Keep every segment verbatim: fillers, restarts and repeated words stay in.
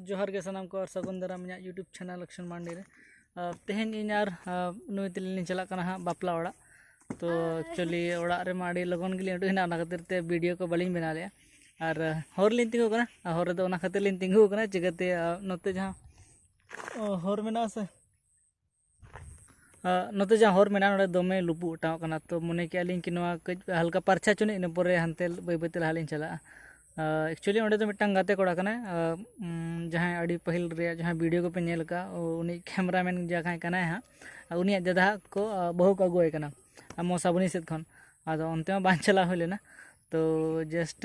ᱡᱚᱦᱟᱨ ᱜᱮ ᱥᱟᱱᱟᱢ ᱠᱚ ᱟᱨ ᱥᱟᱹᱜᱩᱱ ᱫᱟᱨᱟᱢ ᱤᱧᱟᱹᱜ YouTube channel Action Mandi ᱨᱮ᱾ ᱟᱨ ᱛᱮᱦᱮᱧ ᱤᱧ ᱟᱨ, ᱟᱨ, ᱱᱩᱭ ᱛᱟᱹᱞᱤᱧ ᱞᱤᱧ ᱪᱟᱞᱟᱜ ᱠᱟᱱᱟ ᱦᱟᱸᱜ ᱵᱟᱯᱞᱟ ᱚᱲᱟᱜ᱾ ᱛᱚ actually ᱚᱲᱟᱜ ᱨᱮᱢᱟ ᱟᱹᱰᱤ ᱞᱚᱜᱚᱱ ᱜᱮᱞᱤᱧ ᱩᱰᱩᱠ ᱮᱱᱟ, ᱚᱱᱟ ᱠᱷᱟᱹᱛᱤᱨ ᱛᱮ video ᱠᱚ ᱵᱟᱹᱞᱤᱧ ᱵᱮᱱᱟᱣ ᱞᱮᱫᱼᱟ᱾ ᱟᱨ, ᱟᱨ, ᱦᱚᱨ ᱨᱮᱞᱤᱧ ᱛᱤᱸᱜᱩ ᱠᱟᱱᱟ, ᱟᱨ ᱦᱚᱨ ᱨᱮᱫᱚ ᱚᱱᱟ ᱠᱷᱟᱹᱛᱤᱨ ᱞᱤᱧ ᱛᱤᱸᱜᱩ ᱠᱟᱱᱟ, ᱪᱤᱠᱟᱹᱛᱮ, ᱟᱨ, ᱱᱚᱛᱮ ᱡᱟᱦᱟᱸ, ᱟᱨ, ᱦᱚᱨ ᱢᱮᱱᱟᱜᱼᱟ ᱥᱮ, ᱟᱨ, ᱱᱚᱛᱮ ᱡᱟᱦᱟᱸ ᱦᱚᱨ ᱢᱮᱱᱟᱜᱼᱟ, ᱱᱚᱰᱮ ᱫᱚᱢᱮ ᱞᱩᱯᱩᱜ ᱚᱴᱟᱣ ᱠᱟᱱᱟ᱾ ᱛᱚ ᱢᱚᱱᱮ ᱠᱮᱜᱼᱟ ᱞᱤᱧ ᱠᱤ ᱱᱚᱣᱟ ᱠᱟᱹᱡ ᱦᱟᱞᱠᱟ ᱯᱟᱨᱪᱷᱟ ᱦᱚᱪᱚ ᱱᱤᱡ, ᱤᱱᱟᱹ ᱯᱚᱨᱮ ᱦᱟᱱᱛᱮ ᱵᱟᱹᱭ ᱵᱟᱹᱭ ᱛᱮ ᱞᱟᱦᱟ ᱞᱤᱧ ᱪᱟᱞᱟᱜᱼᱟ᱾ ᱟᱨ actually ᱚᱸᱰᱮ ᱫᱚ ᱢᱤᱫᱴᱟᱝ ᱜᱟᱛᱮ ᱠᱚᱲᱟ ᱠᱟᱱᱟᱭ, ᱟᱨ, ᱩᱢ, ᱡᱟᱦᱟᱸᱭ ᱟᱹᱰᱤ ᱯᱟᱹᱦᱤᱞ ᱨᱮᱭᱟᱜ ᱡᱟᱦᱟᱸ video ᱠᱚᱯᱮ ᱧᱮᱞ ᱟᱠᱟᱫ, ᱩᱱᱤ cameraman ᱡᱟᱦᱟᱸᱭ ᱠᱟᱱᱟᱭ ᱦᱟᱸᱜ, ᱟᱨ ᱩᱱᱤᱭᱟᱜ ᱫᱟᱫᱟ ᱦᱟᱸᱜ ᱠᱚ, ᱟᱨ, ᱵᱟᱹᱦᱩ ᱠᱚ ᱟᱹᱜᱩᱣᱟᱭ ᱠᱟᱱᱟ, ᱟᱨ ᱢᱚᱥᱟᱵᱩᱱᱤ ᱥᱮᱫ ᱠᱷᱚᱱ᱾ ᱟᱫᱚ ᱚᱱᱛᱮ ᱢᱟ ᱵᱟᱝ ᱪᱟᱞᱟᱣ ᱦᱩᱭ ᱞᱮᱱᱟ᱾ ᱛᱚ just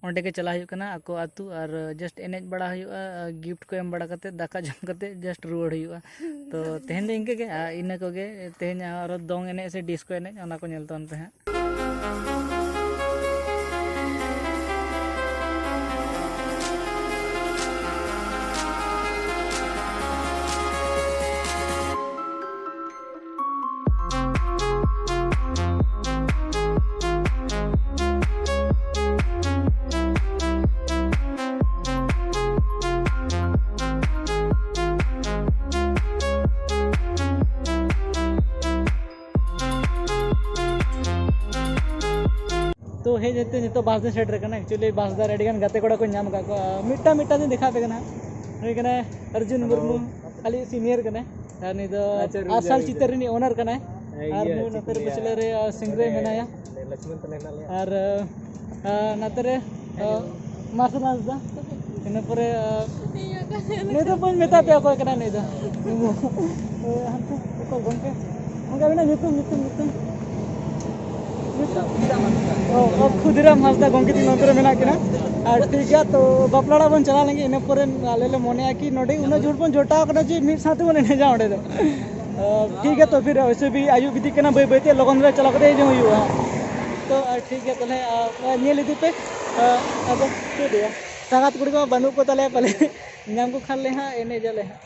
ᱚᱸᱰᱮ ᱜᱮ ᱪᱟᱞᱟᱣ ᱦᱩᱭᱩᱜ ᱠᱟᱱᱟ ᱟᱠᱚ ᱟᱹᱛᱩ, ᱟᱨ just ᱮᱱᱮᱡ ᱵᱟᱲᱟ ᱦᱩᱭᱩᱜᱼᱟ, gift ᱠᱚ ᱮᱢ ᱵᱟᱲᱟ ᱠᱟᱛᱮ, ᱫᱟᱠᱟ ᱡᱚᱢ ᱠᱟᱛᱮ just ᱨᱩᱣᱟᱹᱲ ᱦᱩᱭᱩᱜᱼᱟ᱾ ᱛᱚ ᱛᱮᱦᱮᱧ ᱫᱚ ᱤᱱᱠᱟᱹ ᱜᱮ, ᱟᱨ ᱤᱱᱟᱹ ᱠᱚᱜᱮ᱾ ᱛᱮᱦᱮᱧ ᱟᱨᱚ ᱫᱚᱝ ᱮᱱᱮᱡ ᱥᱮ disco ᱮᱱᱮᱡ, ᱚᱱᱟ ᱠᱚ ᱧᱮᱞ ᱛᱟᱵᱚᱱ ᱯᱮ ᱦᱟᱸᱜ᱾ ᱛᱚ ᱦᱮᱡ ᱠᱟᱛᱮ ᱱᱤᱛᱚᱜ ᱵᱟᱥ ᱫᱚ ᱥᱮᱴᱮᱨ ᱠᱟᱱᱟ᱾ Actually ᱵᱟᱥ ᱫᱚ ᱟᱹᱰᱤ ᱜᱟᱱ ᱜᱟᱛᱮ ᱠᱚᱲᱟ ᱠᱚ ᱧᱟᱢ ᱟᱠᱟᱫ ᱠᱚᱣᱟ᱾ ᱢᱤᱫᱴᱟᱝ ᱢᱤᱫᱴᱟᱝ ᱫᱚᱧ ᱫᱮᱠᱷᱟᱣ ᱟᱯᱮ ᱠᱟᱱᱟ᱾ ᱱᱩᱭ ᱠᱟᱱᱟᱭ ᱟᱨᱡᱩᱱ ᱢᱩᱨᱢᱩ, ᱟᱞᱮ senior ᱠᱟᱱᱟᱭ᱾ ᱟᱨ ᱱᱩᱭ ᱫᱚ ᱟᱪᱪᱷᱟ, ᱨᱩᱡᱟ, ᱟᱨᱥᱟᱞ ᱨᱩᱡᱟ᱾ ᱪᱤᱛᱟᱹᱨ ᱨᱤᱱᱤᱡ owner ᱠᱟᱱᱟᱭ᱾ ᱟᱨ ᱤᱭᱟᱹ, ᱱᱩᱭ ᱪᱮᱫ ᱱᱚᱛᱮ ᱠᱚ ᱨᱮ ᱞᱟᱹᱭᱟ? ᱯᱟᱪᱷᱞᱟᱹ ᱨᱮ, ᱟᱨ, ᱥᱤᱝᱨᱟᱹᱭ ᱢᱮᱱᱟᱭᱟ᱾ ᱞᱚᱠᱥᱢᱚᱱ ᱛᱟᱞᱮ ᱦᱮᱱᱟᱜ ᱞᱮᱭᱟ᱾ ᱟᱨ, ᱟᱨ, ᱱᱚᱛᱮ ᱨᱮ, ᱟᱨ, ᱢᱟᱨᱥᱟᱞ ᱦᱟᱸᱥᱫᱟ᱾ ᱤᱱᱟᱹ ᱯᱚᱨᱮ, ᱟᱨ, ᱱᱩᱭ ᱫᱚ ᱵᱟᱹᱧ ᱢᱮᱛᱟ ᱯᱮᱭᱟ ᱚᱠᱚᱭ ᱠᱟᱱᱟᱭ ᱱᱩᱭ ᱫᱚ᱾ ᱦᱟᱱᱛᱮ ᱚᱠᱚᱭ ᱜᱚᱢᱠᱮ? ᱜᱚᱢᱠᱮ ᱟᱵᱤᱱᱟᱜ ᱧᱩᱛᱩᱢ, ᱧᱩᱛᱩᱢ, ᱧᱩᱛᱩᱢ? ᱚ, ᱚ, ᱠᱷᱩᱫᱤᱨᱟᱢ ᱦᱟᱸᱥᱫᱟ ᱜᱚᱢᱠᱮ ᱛᱤᱧ ᱱᱚᱛᱮ ᱨᱮ ᱢᱮᱱᱟᱜ ᱠᱤᱱᱟ᱾ ᱟᱨ ᱴᱷᱤᱠ ᱜᱮᱭᱟ, ᱛᱚ ᱵᱟᱯᱞᱟ ᱚᱲᱟᱜ ᱵᱚᱱ ᱪᱟᱞᱟᱣ ᱞᱮᱱ ᱜᱮ, ᱤᱱᱟᱹ ᱯᱚᱨᱮ ᱟᱞᱮ ᱞᱮ ᱢᱚᱱᱮᱭᱟ ᱠᱤ ᱱᱚᱰᱮ ᱩᱱᱟᱹᱜ ᱡᱳᱨ ᱵᱚᱱ ᱡᱚᱴᱟᱣ ᱠᱟᱱᱟ ᱡᱮ ᱢᱤᱫ ᱥᱟᱶ ᱛᱮᱵᱚᱱ ᱮᱱᱮᱡᱟ ᱚᱸᱰᱮ ᱫᱚ᱾ ᱟᱨ ᱴᱷᱤᱠ ᱜᱮᱭᱟ, ᱛᱚ ᱯᱷᱤᱨ ᱚᱭᱥᱮ ᱵᱷᱤ ᱟᱹᱭᱩᱵ ᱤᱫᱤᱜ ᱠᱟᱱᱟ, ᱵᱟᱹᱭ ᱵᱟᱹᱭ ᱛᱮ ᱞᱚᱜᱚᱱ ᱫᱷᱟᱨᱟ ᱪᱟᱞᱟᱣ ᱠᱟᱛᱮ ᱦᱤᱡᱩᱜ ᱦᱩᱭᱩᱜᱼᱟ᱾ ᱛᱚ ᱟᱨ ᱴᱷᱤᱠ ᱜᱮᱭᱟ ᱛᱟᱦᱚᱞᱮ, ᱟᱨ, ᱟᱨ ᱧᱮᱞ ᱤᱫᱤ ᱯᱮ᱾ ᱟᱨ ᱟᱫᱚ ᱪᱮᱫ ᱞᱟᱹᱭᱟ, ᱥᱟᱸᱜᱟᱛ ᱠᱩᱲᱤ ᱠᱚᱢᱟ ᱵᱟᱹᱱᱩᱜ ᱠᱚ ᱛᱟᱞᱮᱭᱟ ᱯᱟᱞᱮ, ᱧᱟᱢ ᱠᱚ ᱠᱷᱟᱱ ᱞᱮ ᱦᱟᱸᱜ ᱮᱱᱮᱡ ᱟᱞᱮ ᱦᱟᱸᱜ᱾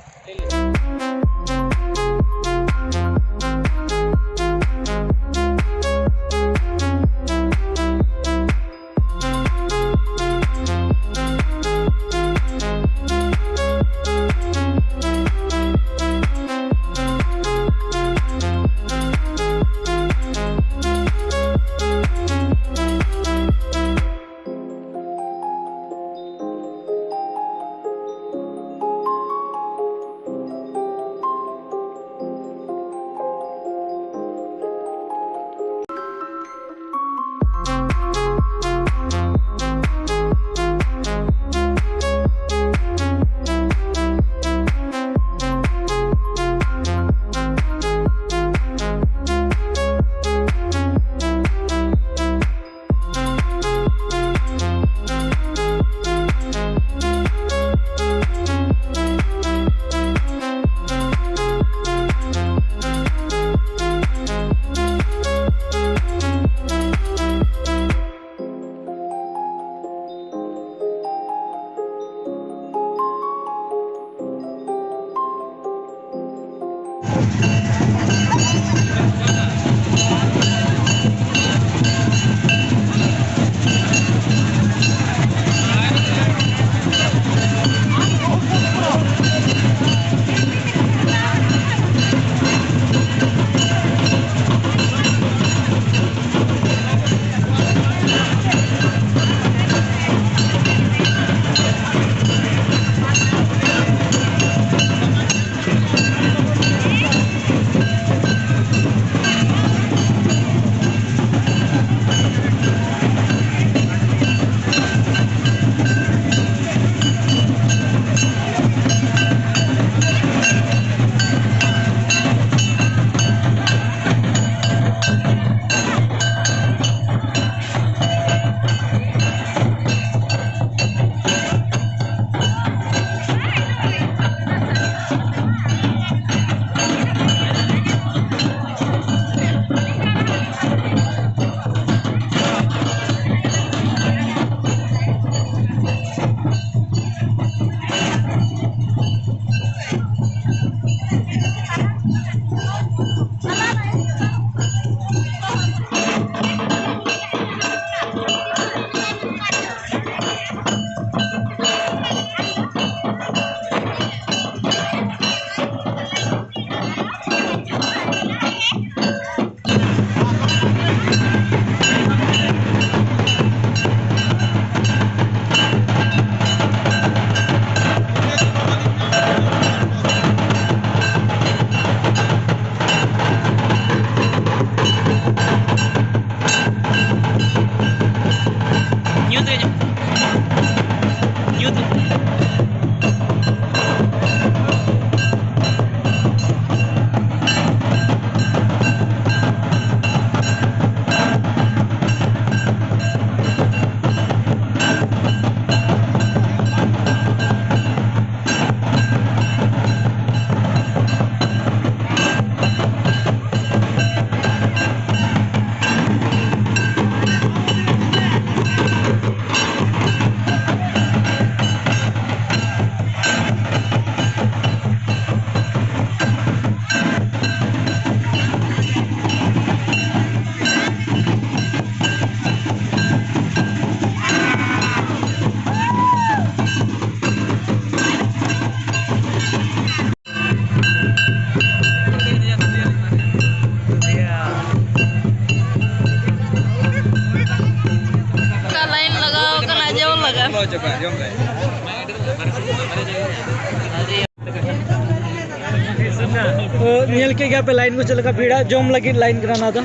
ᱛᱚ, ᱧᱮᱞ ᱠᱮᱫ ᱜᱮᱭᱟ ᱯᱮ line ᱠᱚ ᱪᱮᱫ ᱞᱮᱠᱟ ᱵᱷᱤᱲᱟ, ᱡᱚᱢ ᱞᱟᱹᱜᱤᱫ line ᱠᱟᱱᱟ ᱱᱚᱣᱟ ᱫᱚ᱾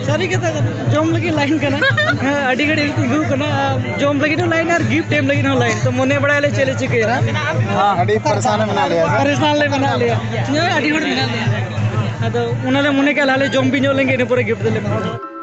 ᱥᱟᱹᱨᱤ ᱠᱟᱛᱷᱟ ᱠᱟᱱᱟ, ᱡᱚᱢ ᱞᱟᱹᱜᱤᱫ line ᱠᱟᱱᱟ᱾ ᱦᱮᱸ, ᱟᱹᱰᱤ ᱜᱷᱟᱹᱲᱤᱡ ᱛᱤᱸᱜᱩ ᱠᱟᱱᱟ, ᱟᱨ ᱡᱚᱢ ᱞᱟᱹᱜᱤᱫ ᱦᱚᱸ line ᱟᱨ gift ᱮᱢ ᱞᱟᱹᱜᱤᱫ ᱦᱚᱸ line᱾ ᱛᱚ, ᱢᱚᱱᱮ ᱵᱟᱲᱟᱭᱟᱞᱮ ᱪᱮᱫ ᱞᱮ ᱪᱤᱠᱟᱹᱭᱟ᱾ ᱟᱹᱰᱤ ᱯᱟᱨᱤᱥᱟᱱ ᱨᱮ ᱢᱮᱱᱟᱜ ᱞᱮᱭᱟ᱾ ᱯᱟᱨᱤᱥᱟᱱ ᱞᱮ ᱢᱮᱱᱟᱜ ᱞᱮᱭᱟ, ᱦᱮᱸ, ᱟᱹᱰᱤ ᱦᱚᱲ ᱢᱮᱱᱟᱜ ᱞᱮᱭᱟ᱾ ᱟᱫᱚ ᱚᱱᱟᱞᱮ ᱢᱚᱱᱮ ᱠᱮᱫᱟ, ᱟᱞᱮ ᱡᱚᱢ ᱵᱤ ᱧᱚᱜ ᱞᱮᱱᱜᱮ, ᱤᱱᱟᱹ ᱯᱚᱨᱮ gift ᱫᱚᱞᱮ ᱮᱢᱟ᱾